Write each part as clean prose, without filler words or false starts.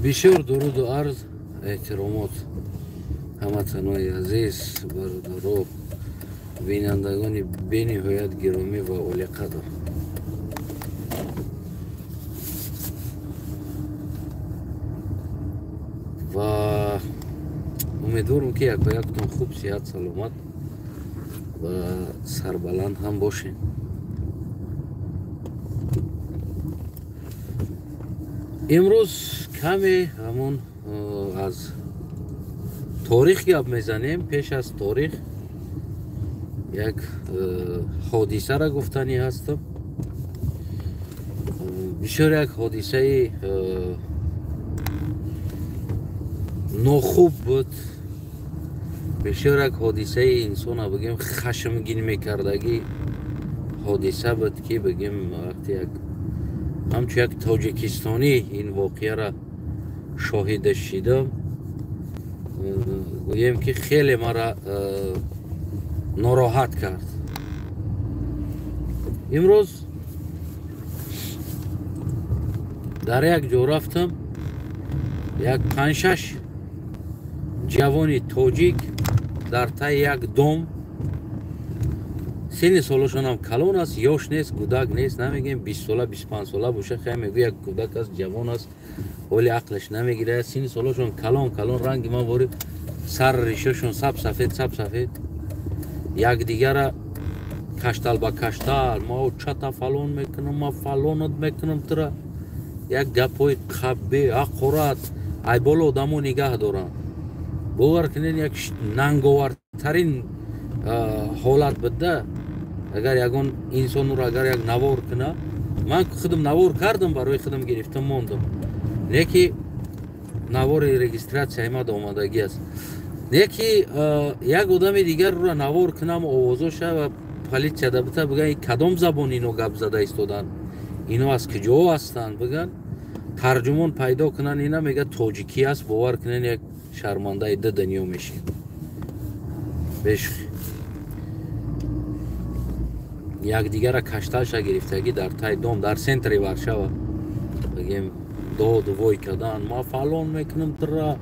Бисёр дуруду арз, эҳтиромот ҳамватанои азиз, бародаро, бинандагони бениҳоят гиромӣ ва олиқадр. Ва умедворам, ки якояктон хуб, сиҳат, саломат ва сарбаланд ҳам бошед. Имрӯз каме ҳамон аз торих гап мезанем. Пеш аз торих як ҳодисаро гуфтанӣ ҳастам. Бисёр як ҳодисаи нохуб буд, бисёр як ҳодисаи инсона бигем хашмгин мекардагӣ ҳодиса буд, ки бигем вақте як ҳамчун як тоҷикистонӣ ин воқеаро шоҳидаш шидам, гӯем ки хеле мара нороҳат кард. Имрӯз дар як ҷо рафтам, як панҷ-шаш ҷавони тоҷик дар таи як дом, синни солашонам калон аст, ёш нест, кӯдак нест, намегӯем 20 сола, 25 сола боша, хай мегӯ як кӯдак аст, ҷавон аст, ҳоли ақлаш намегирад. Синни солашон калон калон, ранги ман вори сар ришашон саб сафед, саб сафед, якдигара каштал ба каштал, ма чата фалон мекунам, ма фалонат мекунам тура, як гапҳои қабе, ҳақорат, айболо одамо нигаҳ доранд. Бовар кунед, як нанговартарин ҳолат буда. Агар ягон инсонро агар як навор куна, ман худам навор кардам, барои худам гирифтам, мондам, не ки навори регистрация омад омадагӣ аст, не ки як одами дигарро навор кунам, овозоша ва полисияда бита, биган кадом забон ино гап зада истоданд, ино аз куҷо ҳастанд, биган тарҷумон пайдо кунанд, ина мега тоҷикӣ аст. Бовар кунед, як шармандаи ду дунё мешед. Бешухӣ, якдигара кашталша гирифтагӣ дар таи дом дар центри Варшава, бигем доду вой кардан, ма фалон мекунам тура,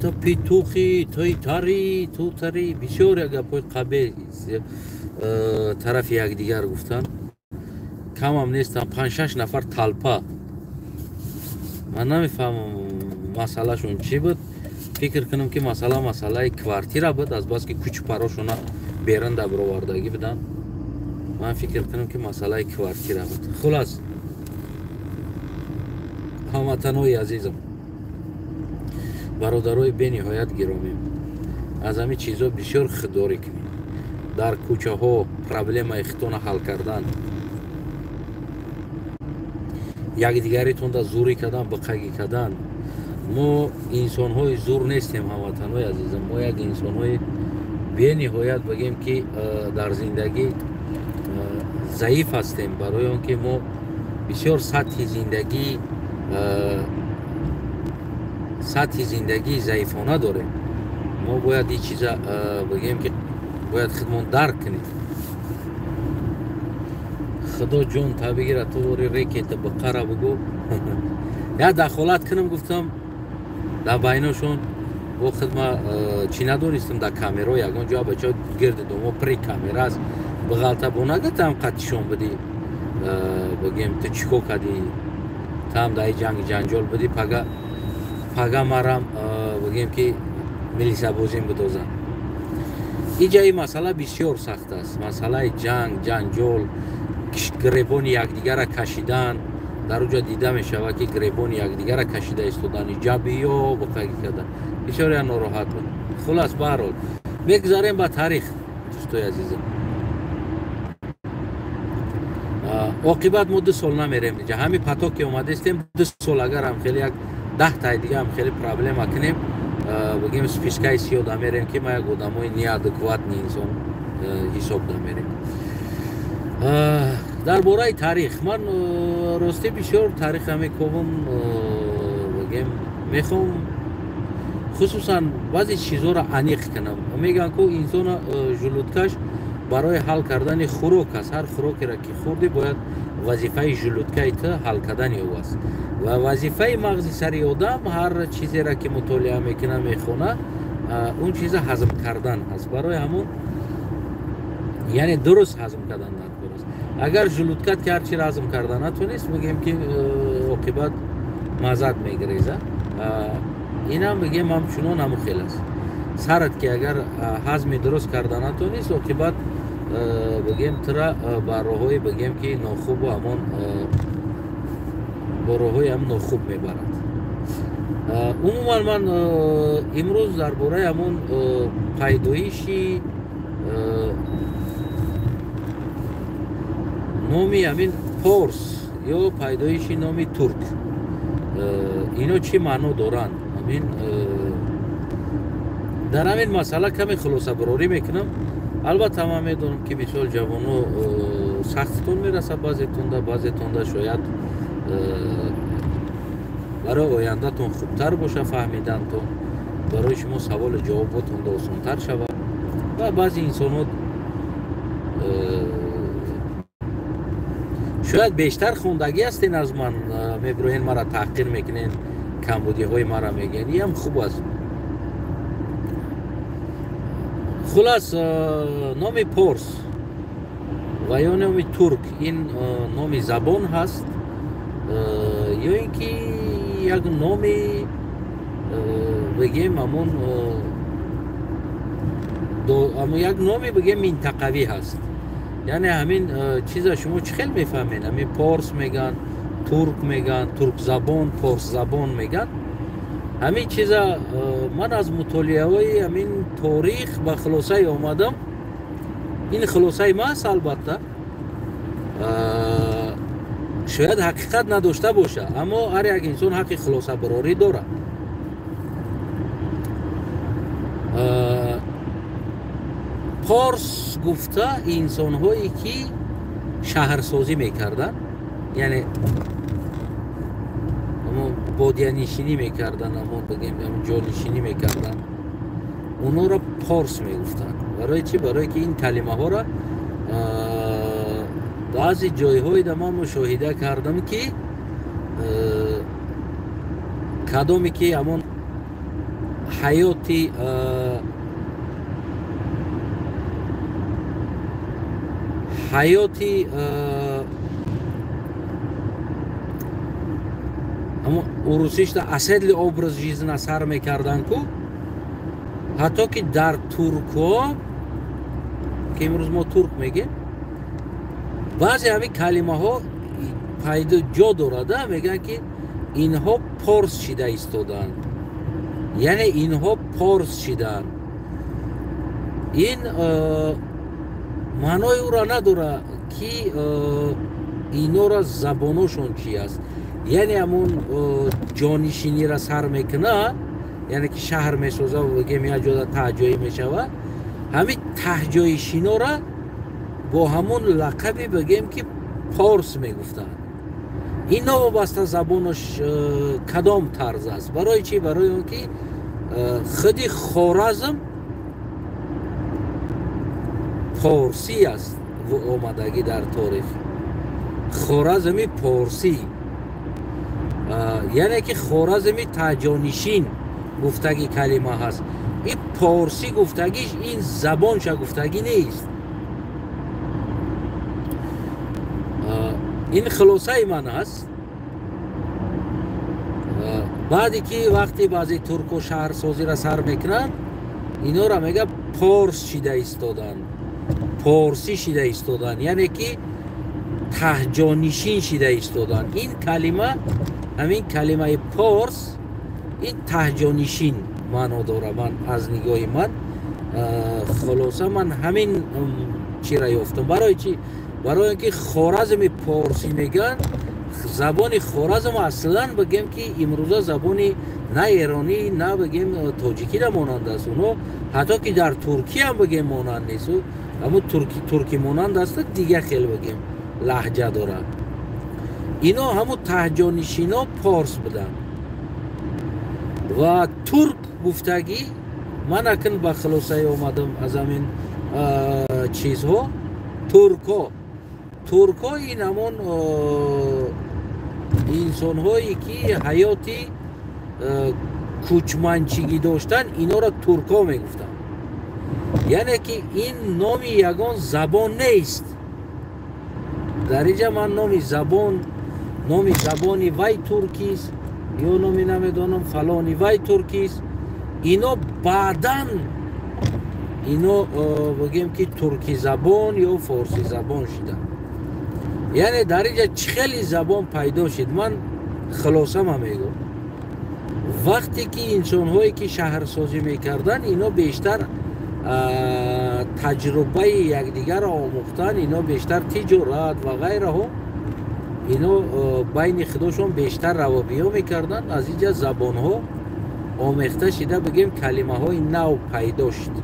ту петухи, туи тари, ту тари, бисёр як гапҳои қабе тарафи якдигар гуфтанд. Камам нестам, панҷ-шаш нафар талпа. Ман намефаҳмам масъалашон чӣ буд. Фикр кунам, ки масъала масъалаи квартира буд, азбаски кӯчу парошона берун баровардагӣ буданд. Ман фикр кунам, ки масъалаи квартира буд. Хулас, ҳамватанои азизам, бародарои бениҳоят гиромӣ, аз ҳамин чизҳо бисёр худдорӣ кунед. Дар кӯчаҳо проблемаи худтона ҳал кардан, якдигаритонда зурӣ кардан, биқагӣ кардан. Мо инсонҳои зур нестем, ҳамватанои азизам. Мо як инсонҳои бениҳоят, бигем ки дар зиндагӣ заиф ҳастем, барои он ки мо бисёр сатҳи зиндагии заифона дорем. Мо бояд ин чиза, бигем ки бояд худмон дарк кунем. Худо ҷон та бигира, ту вори рекета биқара бугӯ, я дахолат кунам гуфтам дар байношон, бо худма чӣ надонистам, дар камеро ягон ҷо бача гирди домо при камера аст, биғалта бо нагатам қатишон бидӣ, бигем ту чӣ кор кардӣ, там дар ҷанги ҷанҷол будӣ, пага пага марам, бигем ки милисабозим бидозам. Иҷа ин масъала бисёр сахт аст, масъалаи ҷанг ҷанҷол, гиребони якдигара кашидан. Дар уҷа дида мешавад, ки гиребони якдигара кашида истодан, ҷабиё буқагӣ кардан, бисёр я нороҳат буд. Хулас, баҳарҳол, мегузарем ба таърих. Дӯстои азизам, оқибат мо 2 сол намерем иҷа, ҳамин поток ки омадастем, 2 сол агар ҳам хеле як 10 таи дига ҳам хеле проблема кунем, бигем спискаи сиёҳ дамерем, ки ма як одамои неадекватный инсон ҳисоб дамерем. Дар бораи таърих, ман ростӣ бисёр таъриха мековам, бигем мехоҳам хусусан баъзе чизҳоро аниқ кунам. Мегӯянд ку инсона желудкаш барои ҳал кардани хӯрок аст. Ҳар хӯрокеро ки хӯрдӣ, бояд вазифаи желудкаи ту ҳал кардани ӯ аст. Ва вазифаи мағзи сари одам ҳар чизеро ки мутолиа мекунад, мехонад, он чиза ҳазм кардан аст. Барои ҳамон яъне дуруст ҳазм кардан дар кор аст. Агар желудкат ки ҳар чиро ҳазм карда натонист, бигем ки оқибат маззат мегиреза. Инам бигем ҳамчунон ҳамун хел аст. Сарат ки агар ҳазми дуруст карда натонист, оқибат бигем тура ба роҳҳои бигем ки нохубу ҳамон бо роҳҳои ҳам нохуб мебарад. Умуман ман имрӯз дар бораи ҳамон пайдоиши номи ҳамин порс ё пайдоиши номи турк, ино чӣ маъно доранд, ҳамин дар ҳамин масъала каме хулосабарорӣ мекунам. Албатта ман медонам ки мисол ҷавоно сахттон мерасад, баъзетонда, баъзетонда шояд барои ояндатон хубтар боша фаҳмидантон, барои шумо саволу ҷавоботонда осонтар шавад. Ва баъзе инсонҳо шояд бештар хондагӣ ҳастен аз ман, мебироен мара таҳқир мекунен, камбудиҳои мара мегӯянд. Иам хуб аст. Хулас, номи порс ва ё номи турк ин номи забон ҳаст ё ин ки як номи бигем ҳамон як номи бигем минтақавӣ ҳаст. Яъне ҳамин чиза шумо чӣ хел мефаҳмед? Ҳамин порс мегӯянд, турк мегӯянд, туркзабон, порсзабон мегӯянд. Ҳамин чиза ман аз мутолиаҳои ҳамин торих ба хулосае омадам. Ин хулосаи ман аст, албатта шояд ҳақиқат надошта бошад, аммо ҳар як инсон ҳаққи хулосабарорӣ дорад. Порс гуфта инсонҳое ки шаҳрсозӣ мекарданд, яъне бодиянишинӣ мекарданд, ҳамон бигем ҷонишинӣ мекарданд, онҳоро порс мегуфтанд. Барои чӣ? Барое ки ин калимаҳоро баъзе ҷойҳоеда ман мушоҳида кардам ки кадоме ки ҳамон ҳаёти ҳамон урусишда оседлый образ жизни сар мекарданд ку, ҳатто ки дар туркҳо ки имрӯз мо турк мегем, баъзе ҳамин калимаҳо пайдо ҷо дорада, мегӯянд ки инҳо порс шида истодаанд, яъне инҳо порс шидаанд. Ин маънои ӯро надорад ки инора забоношон чи аст. Яъне ҳамон ҷонишиниро сар мекунад, яъне ки шаҳр месоза, бигем як ҷода таҳҷоӣ мешавад, ҳамин таҳҷоишинора бо ҳамон лақаби бигем ки порс мегуфтанд. Ин новобаста забонаш кадом тарз аст. Барои чӣ? Барои он ки худи Хоразм порсӣ аст омадагӣ дар торих. Хоразми порсӣ, яъне ки Хоразми таҳҷонишин гуфтагӣ калима ҳаст. Ин порсӣ гуфтагиш ин забонша гуфтагӣ нест. Ин хулосаи ман аст. Баъде ки вақте баъзе турко шаҳрсозиро сар мекунанд, инора мега порс шида истоданд, порсӣ шида истоданд, яъне ки таҳҷонишин шида истоданд. Ин калима, ҳамин калимаи порс, ин таҳҷонишин маъно дорад. Ман аз нигоҳи ман хулоса ман ҳамин чира ёфтам. Барои чӣ? Барои он ки Хоразми порсӣ мегӯянд, забони Хоразм аслан бигем ки имрӯза забони на эронӣ, на бигем тоҷикида монанд аст. Онҳо ҳатто ки дар туркиям бигем монанд нест, ҳамун туркӣ монанд аст, дига хел бигем лаҳҷа дорад. Ино ҳамун таҳҷонишино порс буданд. Ва турк гуфтагӣ ман акн ба хулосае омадам аз ҳамин чизҳо. Туркҳо, туркҳо ин ҳамон Инсонҳое ки ҳаёти кӯчманчигӣ доштанд, инора туркҳо мегуфтанд. Яъне ки ин номи ягон забон нест. Дар инҷа ман номи забон, номи забони вай туркист ё номи намедонам фалони вай туркист. Ино баъдан ино бигем ки туркизабон ё форсизабон шиданд. Яъне дар инҷа чӣ хеле забон пайдо шид, ман хулосама мегӯм. Вақте ки инсонҳое ки шаҳрсозӣ мекарданд, ино бештар таҷрубаи якдигарро омӯхтан, ино бештар тиҷорат ва ғайраҳо, ино байни худошон бештар равобиё мекарданд. Аз инҷа забонҳо омехта шида, бигем, калимаҳои нав пайдо шуд.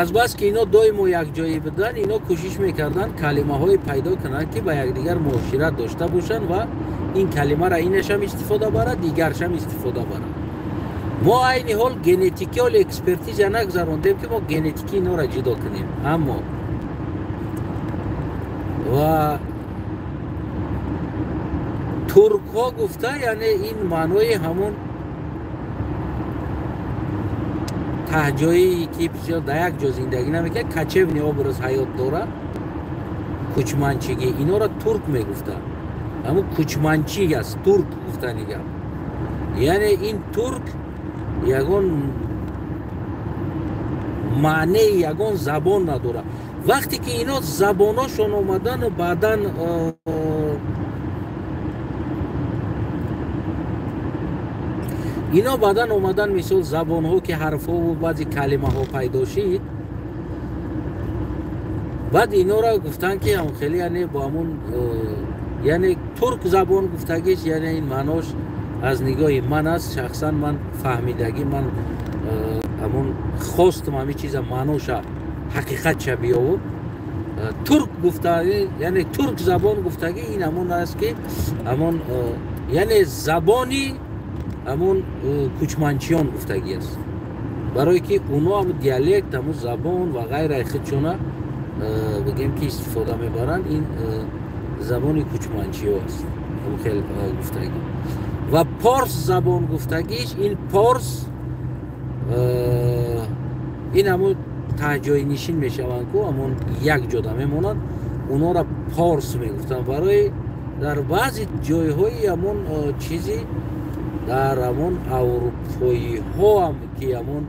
Азбаски ино доимо якҷоӣ буданд, ино кӯшиш мекарданд калимаҳое пайдо кунанд, ки ба якдигар муошират дошта бошанд ва ин калимаро инашам истифода барад, дигаршам истифода барад. Мо айни ҳол генетикӣ ҳол экспертиза нагзарондем, ки мо генетикӣ инора ҷудо кунем. Аммо ва туркҳо гуфта, яъне ин маънои ҳамон таҳҷоие ки бисёр дар як ҷо зиндагӣ намекунад, кочевный образ ҳаёт дорад, кӯчманчигӣ, инора турк мегуфтанд. Ҳамун кӯчманчӣ аст турк гуфтани гап. Яъне ин турк ягон маънеи ягон забон надорад. Вақте ки ино забоношон омадану баъдан ино баъдан омадан, мисол забонҳо ки ҳарфҳову баъзе калимаҳо пайдо шид, баъд инора гуфтанд, ки хеле яъне бо ҳамун яъне турк забон гуфтагиш, яъне ин маънош аз нигоҳи ман аст, шахсан ман фаҳмидагӣ, ман ҳамун хостам ҳамин чиза маъноша ҳақиқатша биёвум. Турк гуфта, яъне турк забон гуфтагӣ ин ҳамон аст, ки ҳамон яъне забони ҳамон кӯчманчиён гуфтагӣ аст. Барое ки оно ҳамун диалект, ҳамун забон ва ғайраи худшона бигем ки истифода мебаранд, ин забони кӯчманчиё аст, ҳамун хел гуфтагӣ. Ва порс забон гуфтагиш, ин порс ин ҳамун таҳҷойнишин мешаванд, ку ҳамон як ҷода мемонанд, онора порс мегуфтанд. Барои дар баъзе ҷойҳои ҳамон чизи дар ҳамон аврупоиҳо ҳам ки ҳамон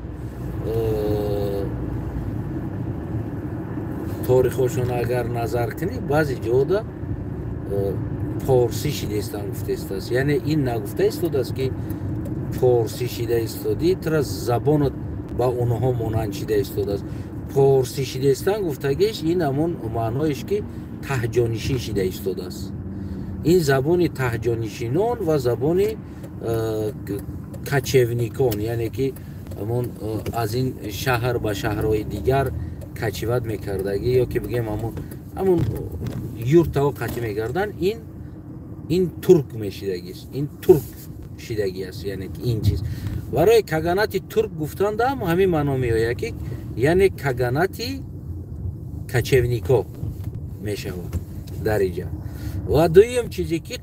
торихошон агар назар кунӣ, баъзе ҷода порсӣ шидаистанд гуфтаистааст. Яъне ин нагуфта истодааст, ки порсӣ шида истодӣ, тура забонат ба онҳо монанд шида истодааст. Порсӣ шидаистанд гуфтагиш ин ҳамон маъноеш, ки таҳҷонишин шида истодааст. Ин забони таҳҷонишинон ва забони кочевникон, яъне ки ҳамон аз ин шаҳр ба шаҳрҳои дигар кочеват мекардагӣ, ё ки бигем ҳамон юртаҳо қатӣ мекарданд, ин турк мешидагист, ин турк шидагӣ аст. Яъне ки ин чиз барои каганати турк гуфтандам ҳамин маъно меояд, ки яъне каганати кочевнико мешавад дар инҷа. Ва дуюм чизе ки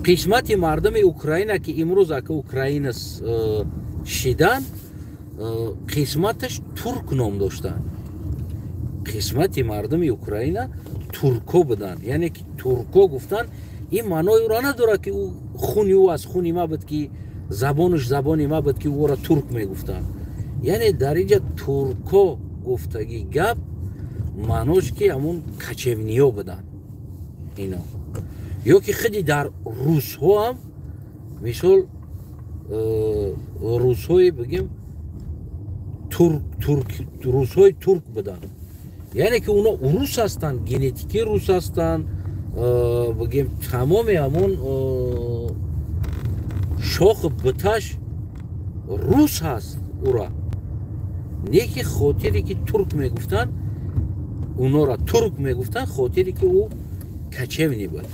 қисмати мардуми Украина, ки имрӯз ака Украина шидан, қисматаш турк ном доштанд. Қисмати мардуми Украина турко буданд. Яъне ки турко гуфтанд, ин маънои ӯро надорад, ки ӯ хуни ӯ аз хуни ма буд, ки забонаш забони ма буд, ки ӯро турк мегуфтанд. Яъне дар инҷа турко гуфтагӣ гап маънош ки ҳамун кочевниё буданд ино. Ё ки худи дар русҳо ҳам, мисол русҳое бигем русҳои турк буданд. Яъне ки оно рус ҳастанд, генетикӣ рус ҳастанд, бигем тамоми ҳамон шоху буташ рус ҳаст ура. Не ки хотире ки турк мегуфтанд, унора турк мегуфтанд, хотире ки ӯ кочевни буд.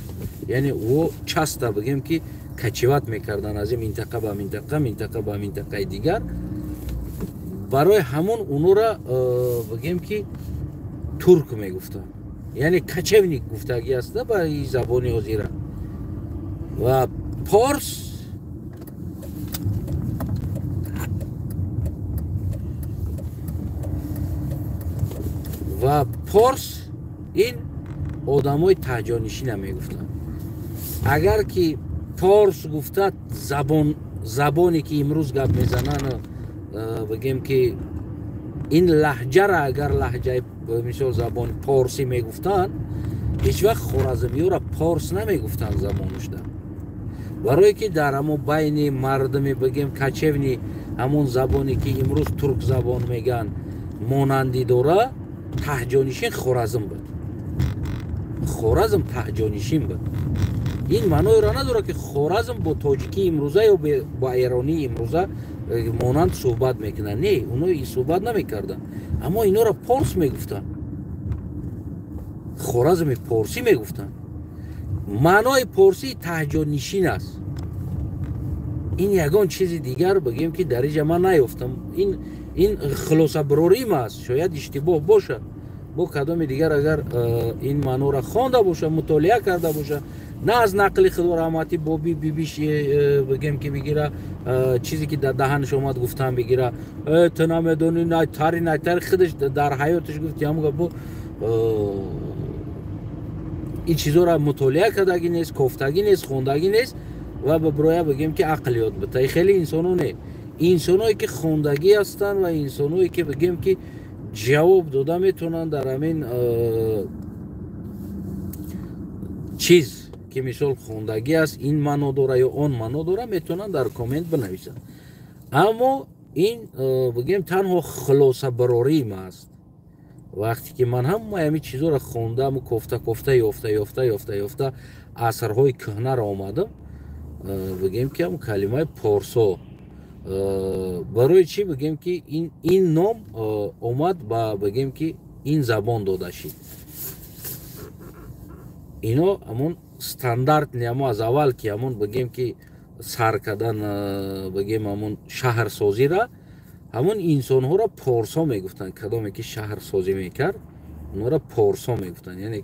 Яъне ӯ часто бигем ки кочеват мекарданд аз ин минтақа ба минтақа, минтақа ба минтақаи дигар. Барои ҳамон онора бигем ки турк мегуфтанд, яъне кочевник гуфтагӣ аст ба забони ҳозира. Ва порс ин одамои таҳҷонишина мегуфтанд. Агар ки порс гуфта забоне ки имрӯз гап мезананд, бигем ки ин лаҳҷара агар лаҳҷаи мисол забони порсӣ мегуфтанд, ҳеҷ вақт хоразмиёра порс намегуфтанд забонушда. Барое ки дар ҳамон байни мардуми бигем кочевни ҳамон забоне ки имрӯз туркзабон мегӯянд монандӣ дора, таҳҷонишин Хоразм буд. Хоразм таҳҷонишин буд. Ин маъноеро надорад ки Хоразм бо тоҷикии имрӯза ё бо эронии имрӯза монанд суҳбат мекунанд. Не, оно суҳбат намекарданд, аммо инора порс мегуфтанд, Хоразми порсӣ мегуфтанд. Маънои порсӣ таҳҷонишин аст. Ин ягон чизи дигар бигем ки дар инҷа ман наёфтам. Ин хулосабарорим аст, шояд иштибоҳ бошад. Бо кадоми дигар агар ин маъноро хонда бошад, мутолиа карда бошад, на аз нақли худо раҳматӣ боби бибиш бигем ки бигира, чизе ки дар даҳанаш омад гуфтан бигира, ту намедонӣ найтари найтари худаш дар ҳаёташ гуфти ҳамон гапо, ин чизоро мутолиа кардагӣ нест, кофтагӣ нест, хондагӣ нест ва ба бироя бигем ки ақл ёд бита. Хеле инсоно не, инсоное ки хондагӣ ҳастанд ва инсоное ки бигем ки ҷавоб дода метавонанд дар ҳамин чиз ки мисол хондагӣ аст, ин маъно дора ё он маъно дора, метавонанд дар коммент бинависанд. Аммо ин бигем танҳо хулосабарорим аст. Вақте ки ман ҳамаи ҳамин чизоро хондаму кофта кофта ёфта ёфта ёфта ёфта асрҳои кӯҳнаро омадам, бигем ки ҳам калимаи порсо барои чӣ бигем ки ин ном омад ба бигем ки ин забон дода шид. Ино ҳамон стандарт не, ҳамо аз аввал ки ҳамон бигем ки сар кардан бигем ҳамон шаҳрсозира, ҳамон инсонҳоро порсо мегуфтанд. Кадоме ки шаҳрсозӣ мекард, онҳоро порсо мегуфтанд. Яъне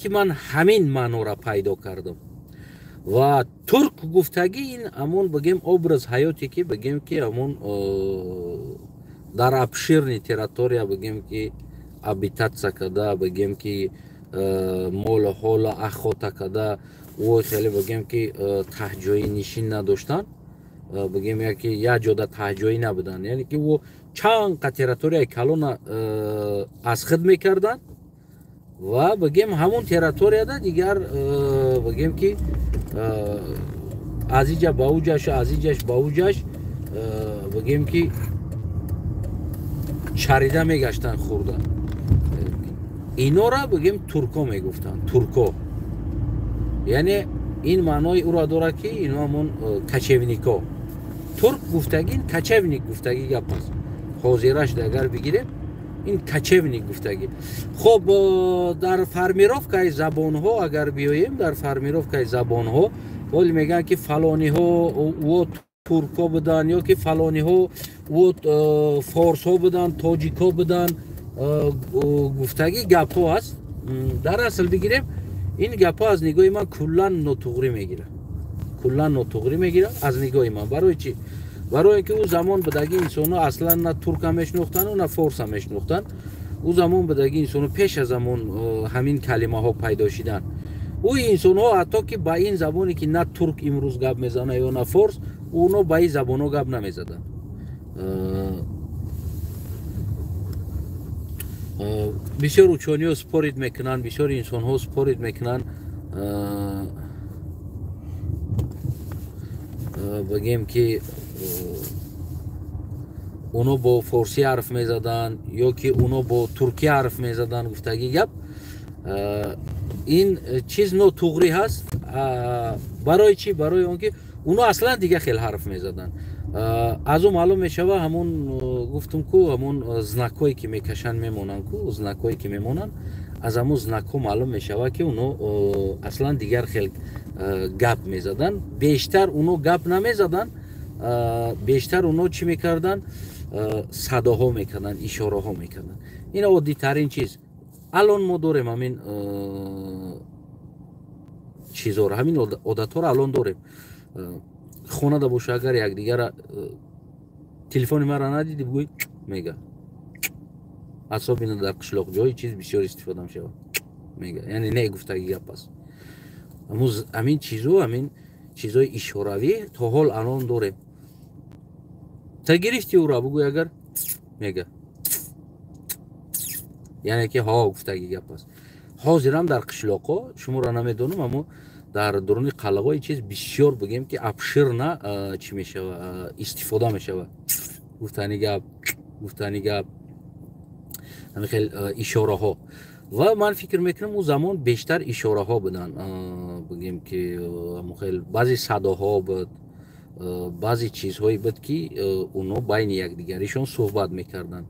ки ман ҳамин маъноро пайдо кардам. Ва турк гуфтагӣ ин ҳамон бигем образ ҳаёте ки бигем ки ҳамон дар обширни территория бигем ки абитатсия карда, бигем ки молу ҳола ахота карда, ой хеле бигем ки таҳҷоӣ нишин надоштанд, бигем яки як ҷода таҳҷоӣ набуданд. Яъне ки ӯ чанд қа территорияи калона аз худ мекарданд ва бигем ҳамон территорияда дигар бигем ки аз иҷа ба уҷаш, аз иҷаш ба уҷаш бигем ки чарида мегаштанд хурда. Инора бигем турко мегуфтанд, турко. Яъне ин маънои ӯро дорад ки ино ҳамон кочевнико. Турк гуфтагӣ ин кочевник гуфтагӣ гап аст. Ҳозираш агар бигирем ин кочевник гуфтагӣ. Хоб, дар формировкаи забонҳо агар биёем, дар формировкаи забонҳо ҳол мегӯянд ки фалониҳо ӯ туркҳо буданд ё ки фалониҳо ӯ форсҳо буданд, тоҷикҳо буданд, гуфтагӣ гапҳо аст. Дар асл бигирем ин гапҳо аз нигоҳи ман куллан нотуғрӣ мегирад, куллан нотуғрӣ мегирад аз нигоҳи ман. Барои чӣ? Барои ин ки ӯ замон будагӣ инсонҳо аслан на турка мешинохтанд, на форса мешинохтанд. Ӯ замон будагӣ инсонҳо пеш аз замон ҳамин калимаҳо пайдо шиданд. Ӯ инсонҳо ҳатто ки ба ин забоне ки на турк имрӯз гап мезанад ё на форс, оно ба ин забонҳо гап намезаданд. Бисёр учониҳо спорид мекунанд, бисёр инсонҳо спорид мекунанд, бигем ки оно бо форсӣ ҳарф мезаданд ё ки оно бо туркӣ ҳарф мезаданд гуфтагӣ гап. Ин чиз нотуғрӣ ҳаст. Барои чӣ? Барои он ки оно аслан дига хел ҳарф мезаданд. Аз ӯ маълум мешава ҳамон гуфтум ку ҳамон знакҳое ки мекашанд мемонанд ку, знакҳое ки мемонанд Аз ҳамун знакҳо маълум мешавад, ки оно аслан дигар хел гап мезаданд. Бештар оно гап намезаданд, бештар оно чӣ мекарданд? Садоҳо мекарданд, ишораҳо мекарданд. Ин оддитарин чиз. Алон мо дорем ҳамин чизоро, ҳамин одатҳоро алон дорем. Хонада боша, агар якдигара телефони маро надидӣ, бигӯй, мега. Асобина дар қишлоқ ҷои чиз бисёр истифода мешавад, мега, яъне не гуфтаги гап аст. Ҳамин чизо, ҳамин чизои ишоравӣ то ҳол алон дорем. Та гирифти ӯро, бугӯй, агар мега, яъне ки ҳо гуфтаги гап аст. Ҳозирам дар қишлоқҳо, шуморо намедонам, аммо дар дуруни қалъаҳо ин чиз бисёр, бигем ки, обширно чӣ мешава, истифода мешава. Гуфтани гап, гуфтани гап, ҳамин хел ишораҳо. Ва ман фикр мекунам, ӯ замон бештар ишораҳо буданд, бигем ки хел баъзе садоҳо буд, баъзе чизҳое буд, ки оно байни якдигаришон суҳбат мекарданд.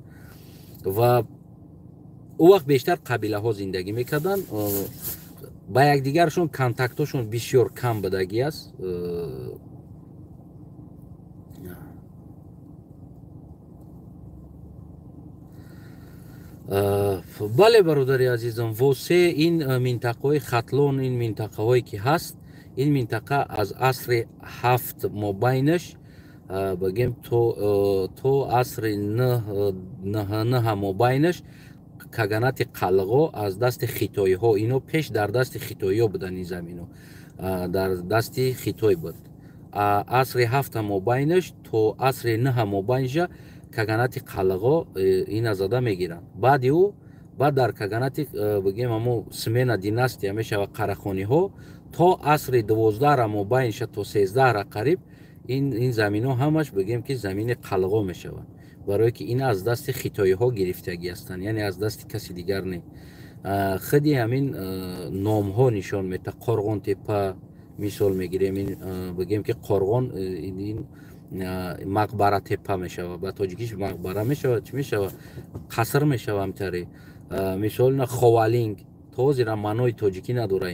Ва ӯ вақт бештар қабилаҳо зиндагӣ мекарданд, ба якдигаршон контактҳошон бисёр кам будагӣ аст. Бале, бародари азизам, восе ин минтақаҳои Хатлон, ин минтақаҳое ки ҳаст, ин минтақа аз асри 7 мобайнаш, бигем, то асри 9 мобайнаш каганати қалғо аз дасти хитоиҳо, ино пеш дар дасти хитоиҳо буданд, ин замино дар дасти Хитой буд. Асри 7 мобайнаш то асри 9 мобайнша каганати қалғо ина зада мегиранд. Баъди ӯ баъд дар каганати, бигем, ҳамо смена династия мешава, қарахониҳо то асри 12-ра мобайнша то 13-ра қариб ин замино ҳамаш, бигем ки, замини қалғо мешавад, барое ки ин аз дасти хитоиҳо гирифтагӣ ҳастанд, яъне аз дасти каси дигар не. Худи ҳамин номҳо нишон медиҳад. Қорғонтепа мисол мегирем, ин, бигем ки, қорғон ин мақбаратепа мешавад, ба тоҷикиш мақбара мешавад, чӣ мешавад, қаср мешавад ҳамтаре. Мисол ина Ховалинг то ҳозира маънои тоҷикӣ надора.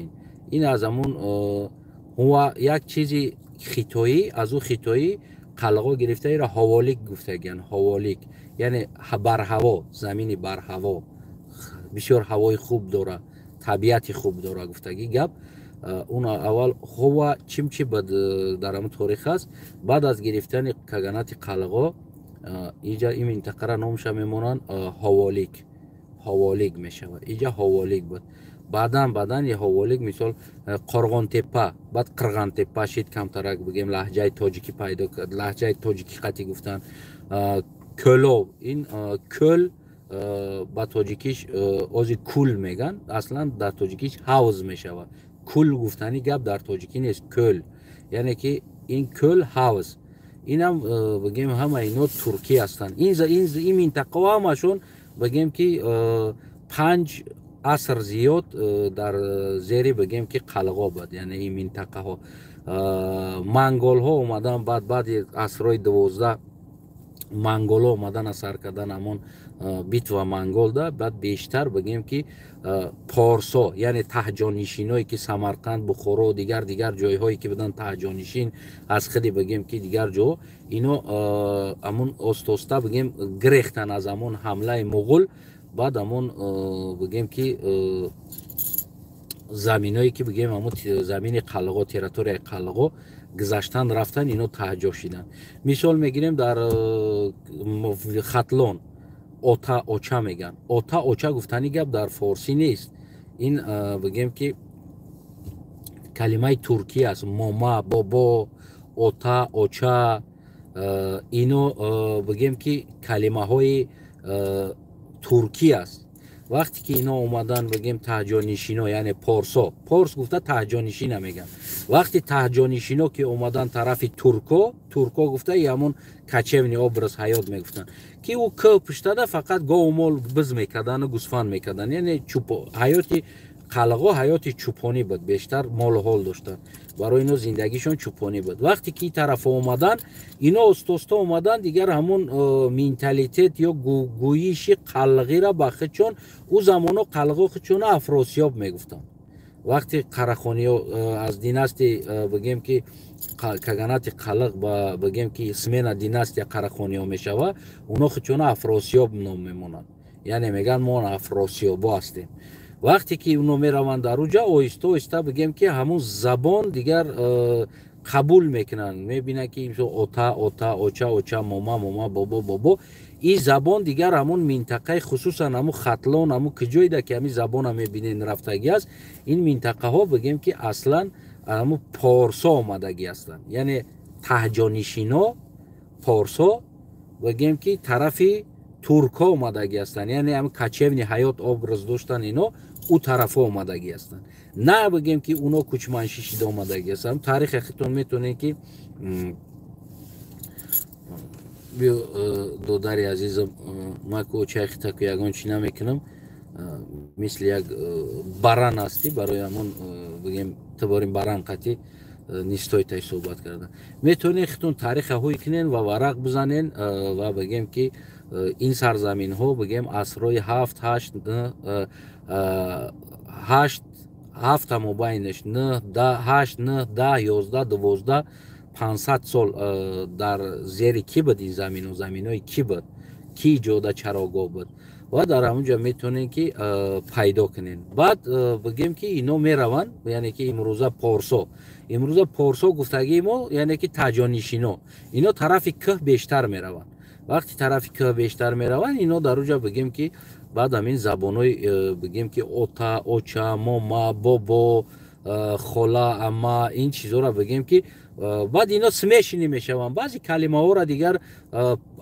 Ин аз ҳамун як чизи хитоӣ, аз ӯ хитоӣ қалғо гирифта, иро ҳоволик гуфтагиян. Ҳоволик яъне барҳаво, замини барҳаво, бисёр ҳавои хуб дора, табиати хуб дора гуфтагӣ гап. Он аввал хова чимчи дар ҳамн торих аст. Баъд аз гирифтани каганати қалғо иҷа ин минтақара номша мемонанд Ҳоволик, Ҳоволик мешавад. Иҷа Ҳоволик буд. Баъдан е Ҳоволик, мисол Қорғонтепа, баъд Қирғантепа шид, камтарак, бигем, лаҳҷаи тоҷикӣ пайдо кард, лаҳҷаи тоҷикӣ қатӣ гуфтанд. Кӯлов, ин кӯл ба тоҷикиш ози кул меган, аслан дар тоҷикиш ҳавз мешавад. Кул гуфтани гап дар тоҷикӣ нест, кӯл, яъне ки ин кӯл, ҳавз, инам, бигем, ҳама ино туркӣ ҳастанд. Ин минтақаҳо ҳамашон, бигем ки, 5 аср зиёд дар зери, бигем ки, қалғо буд, яъне ин минтақаҳо. Манголҳо омадан баъд, баъди асрҳои 12 манголҳо омадан, асар кардан, ҳамон битва манголда. Баъд бештар, бигем ки, порсо, яъне таҳҷонишиное ки Самарқанд, Бухоро, дигар ҷойҳое ки буданд таҳҷонишин, аз худи, бигем ки, дигар ҷо ино ҳамон остоста, бигем, гирехтан аз ҳамон ҳамлаи муғул. Баъд ҳамон, бигем ки, заминое ки, бигем, ҳамон замини қалғо, территорияи қалғо гузаштан, рафтан, ино таҳҷо шиданд. Мисол мегирем, дар Хатлон ота оча меган. Ота оча гуфтани гап дар форсӣ нест, ин, бигем ки, калимаи туркӣ аст. Мома, бобо, ота оча, ино, бигем ки, калимаҳои туркӣ аст. Вақте ки ино омадан, бигем, таҳҷонишино, яъне порсо, порс гуфта таҳҷонишина меган. Вақти таҳҷонишино ки омадан тарафи турко, турко гуфта ҳамон кочевный образ ҳаёт мегуфтанд, ки ӯ кӯ пуштада фақат гову мол, биз мекардану гӯсфанд мекардан, яъне ҳаёти Қалғо ҳаёти чӯпонӣ буд, бештар молу ҳол доштанд, барои ино зиндагишон чӯпонӣ буд. Вақте ки ин тарафа омадан, ино остоста омадан, дигар ҳамун менталитет ё гӯйиши қалғира ба худшон, ӯ замоно қалғо худшона афросиёб мегуфтанд. Вақте қарахониё аз династия, бигем ки каганати қалиқ ба, бигем ки смена династия қарахониё мешава, оно худшона афросиёб ном мемонанд, яъне мегӯянд мо афросиёбо ҳастем. Вақте ки оно мераванд дар уҷа, оҳиста оҳиста, бигем ки ҳамун забон дигар қабул мекунанд, мебинанд ки ота ота, оча оча, мома мома, бобо бобо. Ин забон дигар ҳамун минтақаи, хусусан ҳамун Хатлон, ҳамун куҷоида ки ҳамин забона мебинен рафтагӣ аст, ин минтақаҳо, бигем ки аслан ҳамун порсо омадагӣ ҳастанд, яъне таҳҷонишино порсо, бигем ки тарафи туркҳо омадагӣ ҳастанд, яъне ҳамин кочевный ҳаёт образ доштан, ино ӯ тарафҳо омадагӣ ҳастанд, на бигем ки уно кӯчманшӣ шида омадагӣ ҳастанд. Таърихи худтон метавонед ки биё, додари азизам, ман ку чайхитаку ягон чӣ намекунам, мисли як баран ҳастӣ, барои ҳамон, бигем, ту борим баран қатӣ нистой тай суҳбат кардан. Метавонед худтон тариха ҳуй кунен ва варақ бизанен ва бигем ки ин сарзаминҳо, бигем, асрҳои ҳафт, ҳашт, ҳашт, ҳафта мобайнаш, нӯҳ, да, ҳашт, нӯҳ, 10, 11, 12, 500 сол дар зери кӣ буд ин замино, заминои кӣ буд, кӣ ҷода чарогоҳ буд ва дар ҳамун ҷо метавонем ки пайдо кунем. Баъд, бигем ки ино мераванд, яъне ки имрӯза порсо, имрӯза порсо гуфтагии мо, яъне ки таҷонишино, ино тарафи кӯҳ бештар мераванд. Вақти тарафи кӯҳ бештар мераванд, ино дар уҷа, бигем ки баъд ҳамин забонҳои, бигем ки ота, оча, мома, бобо, хола, амма, ин чизҳоро, бигем ки баъд ино смешанный мешаванд. Баъзе калимаҳоро дигар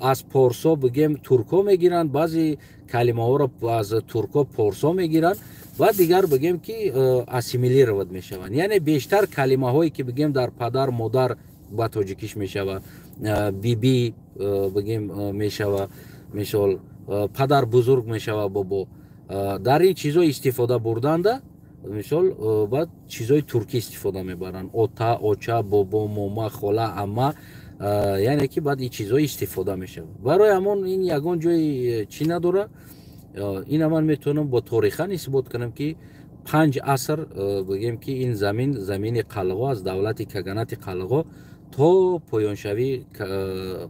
аз порсо, бигем, туркҳо мегиранд, баъзе калимаҳоро аз туркҳо порсо мегиранд ва дигар, бигем ки ассимилировать мешаванд. Яъне бештар калимаҳое ки, бигем, дар падар, модар ба тоҷикиш мешава, биби, бигем, мешава, мисол, падар бузург мешава бобо, дар ин чизҳо истифода бурданда, мисол, баъд чизҳои туркӣ истифода мебаранд: ота, оча, бобо, мома, хола, амма, яъне ки баъд ин чизҳо истифода мешавад. Барои ҳамон ин ягон ҷои чӣ надора. Ина ман метавонам бо торихан исбот кунам ки 5 аср, бигем ки ин замин замини қалғо аз давлати каганати қалғо то поёншавии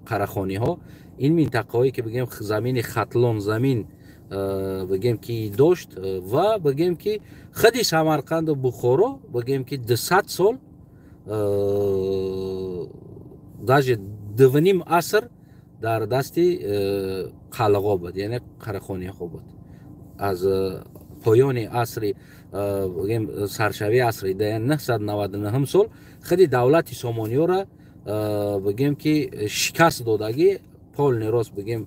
қарахониҳо, ин минтақаҳое ки, бигем, замини Хатлон замин, бигем ки дошт ва, бигем ки худи Самарқанду Бухоро, бигем ки 200 сол, даже 2.5 аср дар дасти қалғо буд, яъне қарахониҳо буд. Аз поёни асри, бигем, саршавии асри 999 сол худи давлати сомониёра, бигем ки шикаст додагӣ, полный рост, бигем,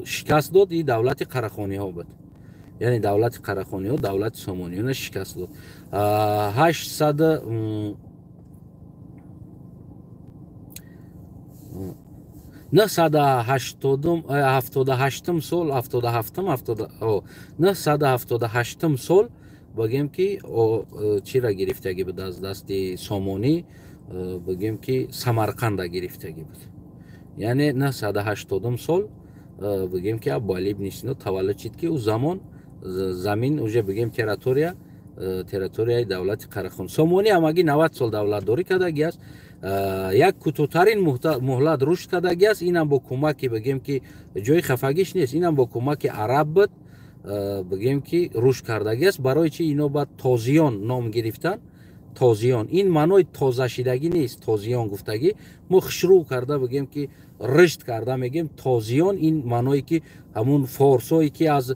шикаст дод, и давлати қарахониҳо буд. Яъне давлати қарахониҳо давлати сомониёна шикаст дод. Ҳаштсад 978-ум сол, 77-ум, 978-ум сол, бигем ки чира гирифтагӣ буд аз дасти сомонӣ, бигем ки Самарқанда гирифтагӣ буд. Яъне 980-ум сол, бигем ки Абуали ибни Сино таваллуд шид, ки ӯ замон замин уже, бигем, территорияи давлати Қарахон. Сомонӣ ҳамагӣ 90 сол давлатдорӣ кардагӣ аст, як кӯтоҳтарин муҳлат рушд кардагӣ аст. Инам бо кӯмаки, бигем ки ҷои хафагиш нест, инам бо кӯмаки араб буд, бигем ки рушд кардагӣ аст. Барои чи ино баъд тозиён ном гирифтанд? Тозиён ин маънои тозашидагӣ нест. Тозиён гуфтагӣ мо хушрӯ карда, бигем ки ришт карда мегем тозиён, ин маъное ки ҳамун форсое ки аз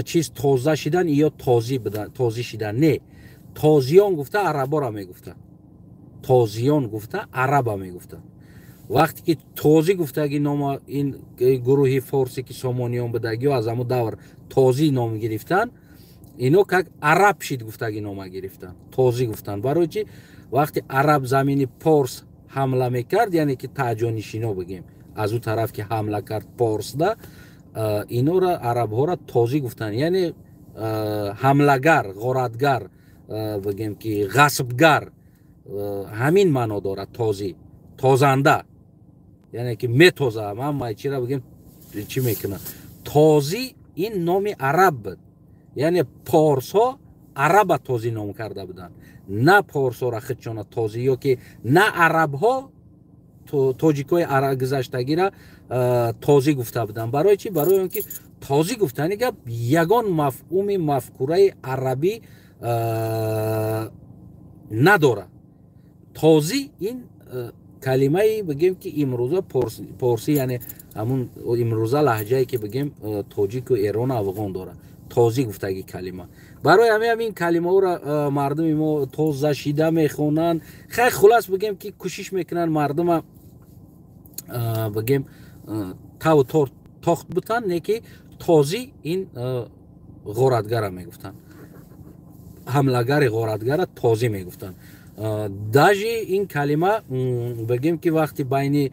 чиз тоза шидан ё тозӣ будан, тозӣ шидан не. Тозиён гуфта арабора мегуфтанд, тозиён гуфта араба мегуфтанд. Вақте ки тозӣ гуфтаги нома ин гурӯҳи форсе ки сомониён будагиё аз ҳамун давр тозӣ ном гирифтанд, ино как араб шид гуфтаги нома гирифтанд, тозӣ гуфтанд. Барои чи? Вақте араб замини порс ҳамла мекард, яъне ки таъҷонишино, бигем, аз ӯ тараф ки ҳамла кард порсда, инора арабҳоро тозӣ гуфтанд, яъне Ҳамлагар, ғоратгар, бигем ки ғасбгар, ҳамин маъно дорад. Тозӣ, тозанда, яъне ки метоза, ҳамаи чира бигем, чӣ мекунад. Тозӣ ин номи араб буд, яъне порсҳо араба тозӣ ном карда буданд, на порсҳоро худшона тозӣ, ё ки на арабҳо тоҷикҳои гузаштагира тозӣ гуфта буданд. Барои чӣ? Барои он ки тозӣ гуфтани гап ягон мафҳуми мафкураи арабӣ надорад. Тозӣ ин калимаи, бигем ки, имрӯза порсӣ, яъне ҳамун имрӯза лаҳҷае ки, бигем, тоҷику эрону афғон дорад, тозӣ гуфтаги калима. Барои ҳамин ин калимаҳоро мардуми мо тоза шида мехонанд. Хай, хулас, бигем ки кӯшиш мекунанд мардума, бигем, таву тор тохт бутанд. Не ки тозӣ ин ғоратгара мегуфтанд, ҳамлагари ғоратгара тозӣ мегуфтанд. Даже ин калима, бигем ки, вақти байни,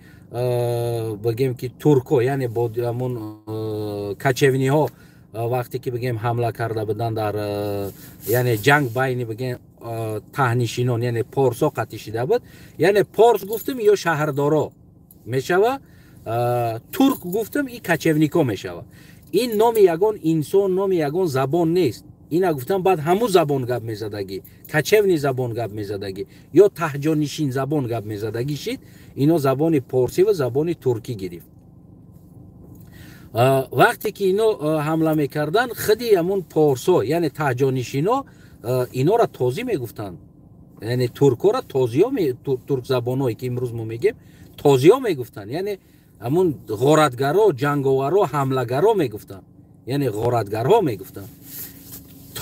бигем ки, турко, яъне бо ҳамун кочевник ҳо, вақте ки, бигем, ҳамла карда буданд дар, яъне ҷанг байни, бигем, таҳнишинон, яъне порсо қатъӣ шида буд. Яъне порс гуфтем, ё шаҳрдоро мешава, турк гуфтем, и кочевник о мешава. Ин номи ягон инсон, номи ягон забон нест. Ина гуфтам, баъд ҳамун забон гап мезадагӣ, кочевный забон гап мезадагӣ ё таҳҷонишин забон гап мезадагӣ шид. Ино забони порсӣ ва забони туркӣ гирифт. Вақте ки ино ҳамла мекарданд, худи ҳамун порсо, яъне таҳҷонишино, инора тозӣ мегуфтанд, яъне туркора тозиё, туркзабоное ки имрӯз мо мегем, тозиё мегуфтанд, яъне ҳамун ғоратгаро, ҷанговаро, ҳамлагаро мегуфтанд, яъне ғоратгарҳо мегуфтанд.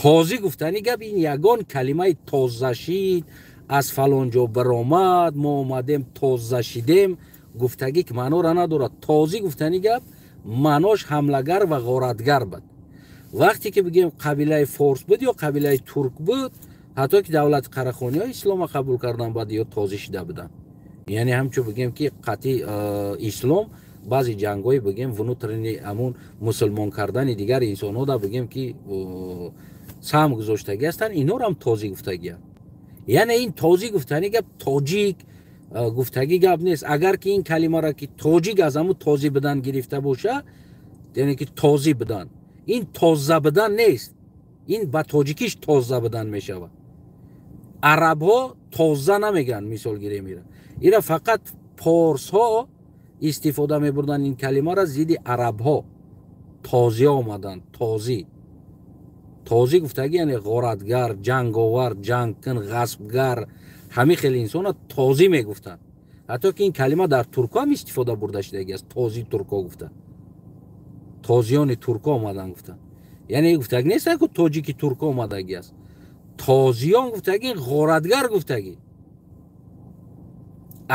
Тозӣ гуфтани гап ин ягон калимаи тоза шид, аз фалон ҷо баромад, мо омадем, тоза шидем гуфтагӣ маънора надорад. Тозӣ гуфтани гап маънош ҳамлагар ва ғоратгар буд. Вақте ки, бигем, қабилаи форс буд ё қабилаи турк буд, ҳатто ки давлати Қарахониҳо ислома қабул кардан, баъд ё тозӣ шида буданд. Яъне ҳамчун, бигем ки, қатъи ислом баъзе ҷангҳои, бигем, внутренний, ҳамун мусулмон кардани дигар инсонҳо да, бигем ки, саҳм гузоштагӣ ҳастанд, инҳоро ҳам тозӣ гуфтагианд. Яъне ин тозӣ гуфтани гап тоҷик гуфтагӣ гап нест. Агар ки ин калимаро ки тоҷик аз ҳамун тозӣ будан гирифта боша, яъне ки тозӣ будан ин тоза будан нест, ин ба тоҷикиш тоза будан мешавад. Арабҳо тоза намегӯянд. Мисол гирем, ира фақат порсҳо истифода мебурданд ин калимаро зидди арабҳо. Тозӣ омаданд, тозӣ. Тозӣ гуфтагӣ яъне ғоратгар, ҷанговар, ҷангкун, ғасбгар, ҳамин хеле инсона тозӣ мегуфтанд. Ҳатто ки ин калима дар турко ҳам истифода бурда шудагӣ аст. Тозӣ турко гуфта, тозиёни турко омаданд гуфтанд. Яъне гуфтагӣ нест ку тоҷики турко омадагӣ аст. Тозиён гуфтагӣ ғоратгар гуфтагӣ.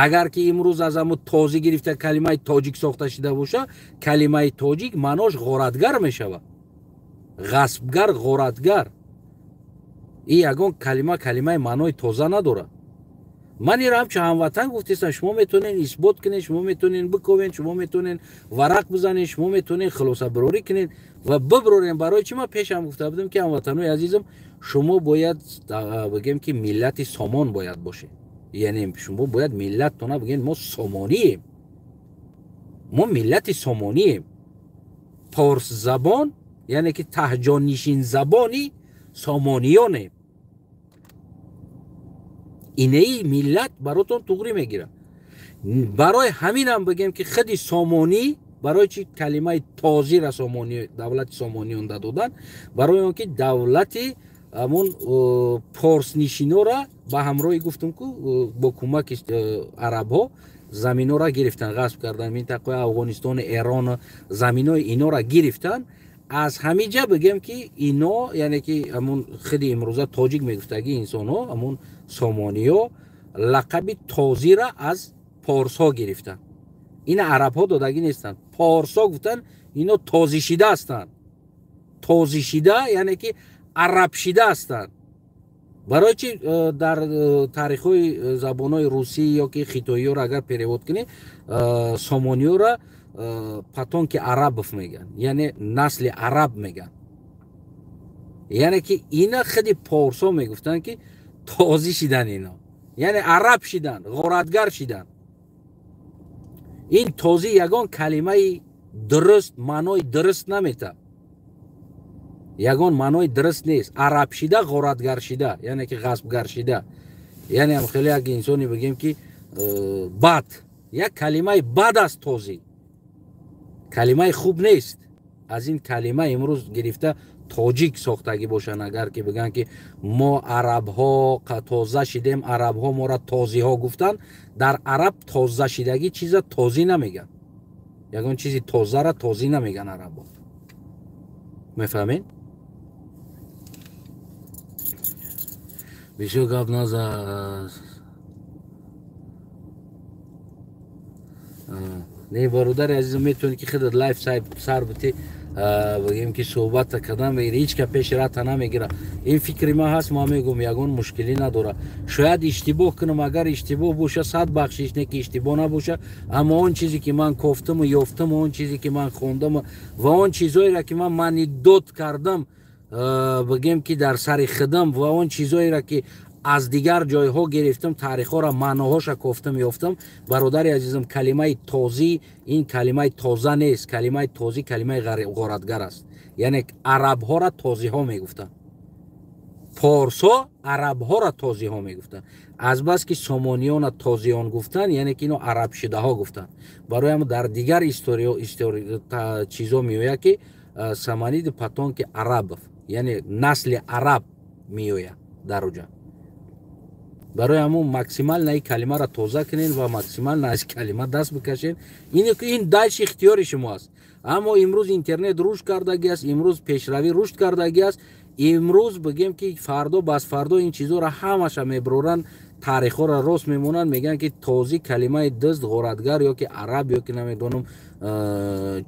Агар ки имрӯз аз ҳамун тозӣ гирифта калимаи тоҷик сохта шида боша, калимаи тоҷик маънош ғоратгар мешавад, ғасбгар, ғоратгар. И ягон калима, калимаи маънои тоза надорад. Ман инро ҳамчун ҳамватан гуфтестам. Шумо метавонед исбот кунед, шумо метавонед биковед, шумо метавонед варақ бизанед, шумо метавонед хулосабарорӣ кунед ва биброрем. Барои чӣ ман пешам гуфта будам ки, ҳамватанои азизам, шумо бояд, бигем ки, миллати Сомон бояд бошед, яъне шумо бояд миллаттона бигем: мо сомонием, мо миллати сомонием, порсзабон, яъне ки таҳҷонишин забони сомониёнем. Инеи миллат баротон туғрӣ мегирад. Барои ҳаминам, бигем ки, худи сомонӣ барои чи калимаи тозира сомонӣ, давлати сомониён доданд? Барои он ки давлати ҳамун порснишинора ба ҳамроҳи, гуфтум ку, бо кӯмаки арабҳо заминора гирифтан, ғасб кардан, минтақаи Афғонистону Эрон, заминои инора гирифтан. Аз ҳамин ҷа, бигем ки, ино, яъне ки ҳамун худи имрӯза тоҷик мегуфтагӣ инсонҳо, ҳамун сомониё лақаби тозира аз порсҳо гирифтанд. Ина арабҳо додагӣ нестанд. Порсҳо гуфтанд: ино тозишида ҳастанд. Тозишида, яъне ки арабшида ҳастанд. Барои чи дар таърихҳои забонҳои русӣ ё ки хитоиёро агар перевод кунӣ, сомониёро потомки арабов мегӯянд, яъне насли араб мегӯянд. Яъне ки ина худи порсо мегуфтанд, ки тозӣ шидан ино, яъне араб шидан, ғоратгар шидан. Ин тозӣ ягон калимаи дуруст, маънои дуруст намета, ягон маънои дуруст нест. Араб шида, ғоратгар шида, яъне ки ғасбгар шида, яъне ҳам хеле як инсоне бигем ки бад, як калимаи бад аст. Тозӣ калимаи хуб нест. Аз ин калима имрӯз гирифта тоҷик сохтагӣ бошанд, агар ки бигӯянд, ки мо арабҳо тоза шидем, арабҳо моро тозиҳо гуфтанд. Дар араб тоза шидагӣ чиза тозӣ намегӯянд, ягон чизи тозара тозӣ намегӯянд арабҳо. Мефаҳмед? Бисёр гап наза. Не, бародари азизам, метавонӣ ки худат лайф сар битӣ, бигем ки суҳбата кардан мегира, ҳеҷ ка пеши рата намегира. Ин фикри ман ҳаст, ман мегӯм, ягон мушкилӣ надора. Шояд иштибоҳ кунам, агар иштибоҳ боша, сад бахшиш, не ки иштибоҳ набоша. Аммо он чизе ки ман кофтаму ёфтаму, он чизе ки ман хондаму ва он чизҳоеро ки ман манидод кардам, бигем ки дар сари худам, ва он чизҳоеро ки аз дигар ҷойҳо гирифтам, таърихҳоро, маъноҳоша кофтам, ёфтам. Бародари азизам, калимаи тозӣ ин калимаи тоза нест. Калимаи тозӣ калимаи ғоратгар аст. Яъне арабҳоро тозиҳо мегуфтанд, порсо арабҳоро тозиҳо мегуфтанд. Азбаски сомониёна тозиён гуфтанд, яъне ки ино арабшидаҳо гуфтанд. Барои ҳам дар дигар история чизо меояд, ки саманиди потомки арабов, яъне насли араб меояд дар уҷа. Барои ҳамун максимально ин калимаро тоза кунед ва максимально аз калима даст бикашед. Ин дальше ихтиёри шумо аст. Аммо имрӯз интернет рушд кардагӣ аст, имрӯз пешравӣ рушд кардагӣ аст. Имрӯз бигем ки фардо, бас фардо ин чизҳоро ҳамаша меброранд, таърихҳоро рост мемонанд, мегӯянд, ки тозӣ калимаи дузд, ғоратгар ё ки араб ё ки намедонам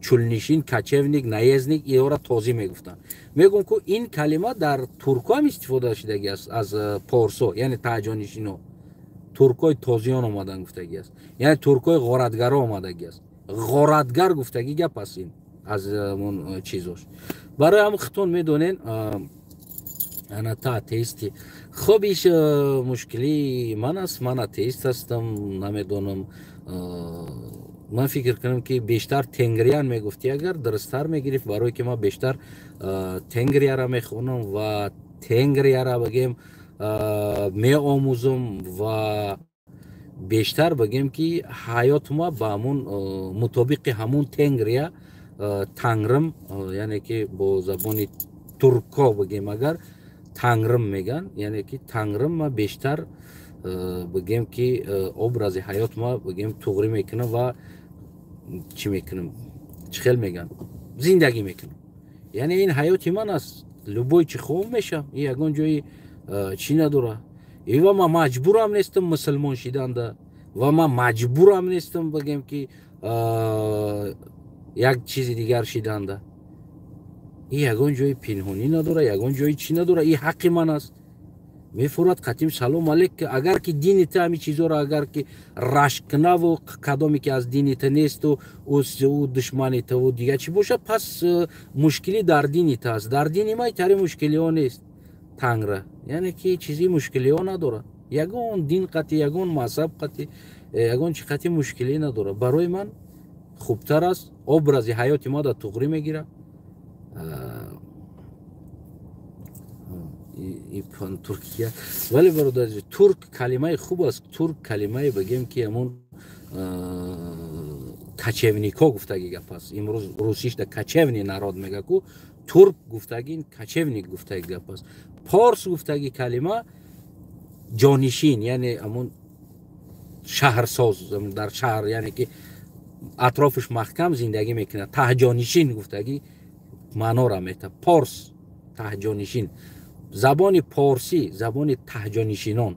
чулнишин, кочевник, наездник, иҳоро тозӣ мегуфтанд. Мегӯм, ку ин калима дар турко ҳам истифода шудагӣ аст аз порсо, яъне таҳҷонишино. Туркои тозиён омадан гуфтагӣ аст, яъне туркои ғоратгаро омадагӣ аст. Ғоратгар гуфтагӣ гап аст ин аз чизош. Барои ҳам худтон медонен, ана та атеисти. Хоб, иш мушкилии ман аст, ман атеист ҳастам, намедонам. Ман фикр кунам, ки бештар тенгриян мегуфтӣ, агар дурусттар мегирифт, барое ки ман бештар тенгрияра мехонам ва тенгрияра бигем меомӯзам ва бештар бигем ки ҳаётма ба ҳамун мутобиқи ҳамун тенгрия, тангрим, яъне ки бо забони турко бигем агар тангрим меган, яъне ки тангрим ма бештар бигем ки образи ҳаёт ма бигем туғрӣ мекунам ва чӣ мекунам, чӣ хел меган, зиндагӣ мекунам. Яъне ин ҳаёти ман аст, любой чӣ хоҳам мешам, ин ягон ҷои чӣ надора. Ва ман маҷбурам нестам мусулмон шиданда, ва ман маҷбурам нестам бигем ки як чизи дигар шиданда. Ин ягон ҷои пинҳонӣ надора, ягон ҷои чӣ надора, ин ҳаққи ман аст. Мефурад қатим салом алейк. Агар ки дини ту ҳамин чизҳоро агар ки рашк кунаву кадоме ки аз дини ту несту ӯ душмани туву дигар чӣ бошад, пас мушкилӣ дар дини ту аст. Дар дини ман тари мушкилиҳо нест, тангра, яъне ки чизи мушкилиҳо надорад. Ягон дин қатӣ, ягон мазҳаб қатӣ, ягон чӣ қатӣ мушкилӣ надорад. Барои ман хубтар аст, образи ҳаёти ма да туғрӣ мегирад. Туркия, вале бародар, турк калимаи хуб аст. Турк калимае бигем ки ҳамон кочевникҳо гуфтагӣ гап аст. Имрӯз русишда кочевный народ мега ку, турк гуфтагӣ кочевник гуфтагӣ гап аст. Порс гуфтагӣ калима ҷонишин, яъне ҳамон шаҳрсоз, дар шаҳр, яъне ки атрофаш маҳкам зиндагӣ мекунад, таҳҷонишин гуфтагӣ маънора мета. Порс таҳҷонишин, забони порсӣ забони таҳҷонишинон,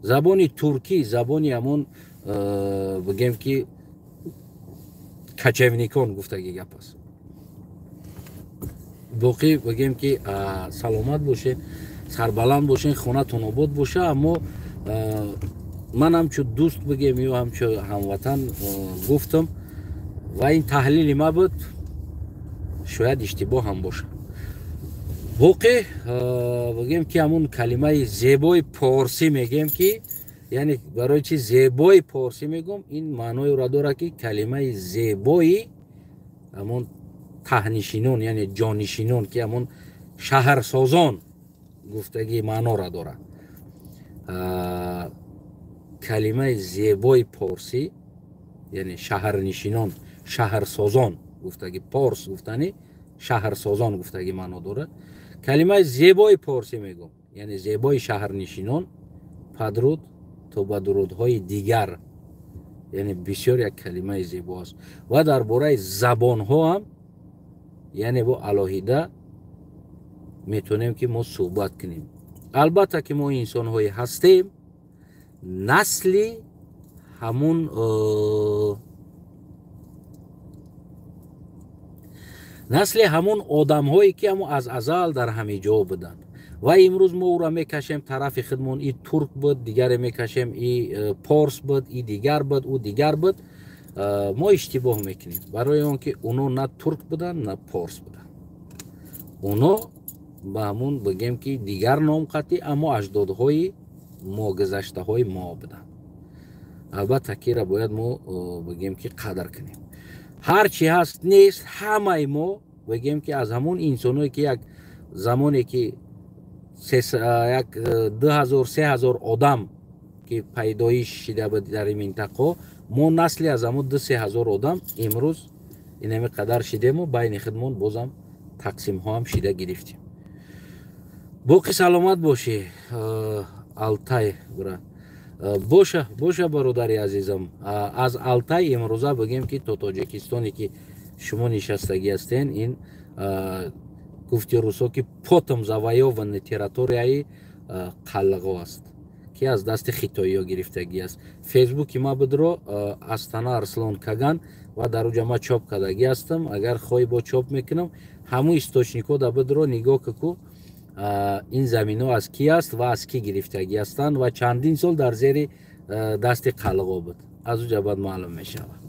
забони туркӣ забони ҳамон бигем ки кочевникон гуфтагӣ гап аст. Боқӣ бигем ки саломат бошед, сарбаланд бошед, хонатон обод боша. Аммо ман ҳамчун дӯст бигем ё ҳамчун ҳамватан гуфтам ва ин таҳлили ма буд, шояд иштибоҳ ҳам бошад. Боқӣ бигем ки ҳамун калимаи зебои порсӣ мегем ки, яъне барои чи зебои порсӣ мегӯм, ин маънои ӯро дорад ки калимаи зебои ҳамун таҳнишинон, яъне ҷонишинон, ки ҳамун шаҳрсозон гуфтагӣ маънора дорад. Калимаи зебои порсӣ яъне шаҳрнишинон, шаҳрсозон гуфтагӣ, порс гуфтани шаҳрсозон гуфтагӣ маъно дорад. Калимаи зебои порсӣ мегӯм, яъне зебои шаҳрнишинон, падруд то ба дурудҳои дигар, яъне бисёр як калимаи зебо аст. Ва дар бораи забонҳо ҳам яъне бо алоҳида метавонем ки мо суҳбат кунем. Албатта ки мо инсонҳое ҳастем, насли ҳамун насли ҳамун одамҳое ки ҳамун аз азал дар ҳамин ҷо буданд ва имрӯз мо ӯро мекашем тарафи худмон, и турк буд, дигаре мекашем, и порс буд, и дигар буд, ӯ дигар буд. Мо иштибоҳ мекунем, барои он ки уно на турк буданд, на порс буданд. Уно ба ҳамун бигем ки дигар ном қатӣ, аммо аҷдодҳои мо, гузаштаҳои мо буданд. Албатта кира бояд мо бигем ки қадр кунем. Ҳар чи ҳаст нест, ҳамаи мо бигем ки аз ҳамун инсоное ки як замоне ки як 2000-3000 одам ки пайдоиш шида буд дар ин минтақаҳо, мо насли аз ҳамун 2-3 ҳазор одам имрӯз инами қадар шидему байни худмон бозам тақсимҳо ҳам шида гирифтем. Боқӣ саломат бошӣ, Алтай бра. Боша, боша, бародари азизам. Аз Алтай имрӯза бигем ки то Тоҷикистоне ки шумо нишастагӣ ҳастен, ин гуфти русо ки потом завоёванный территорияи қаллағо аст, ки аз дасти хитоиё гирифтагӣ аст. Фейсбуки ма будро, Астана Арслон Каган, ва дар уҷа ма чоп кардагӣ ҳастам. Агар хоҳӣ, бо чоп мекунам. Ҳамун источникҳо да будро, нигоҳ ку, ин заминҳо аз кӣ аст ва аз кӣ гирифтагӣ ҳастанд ва чандин сол дар зери дасти қалғо буд. Аз уҷа баъд маълум мешавад.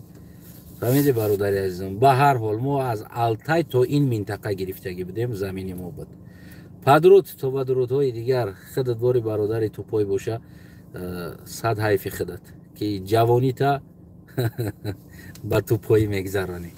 Фаҳмиди, бародари азизам? Ба ҳар ҳол мо аз Алтай то ин минтақа гирифтагӣ будем, замини мо буд. Падруд то ба дурудҳои дигар. Худат бори, бародари тупой боша, сад ҳайфи худат ки ҷавонита ба тупоӣ мегзаронӣ.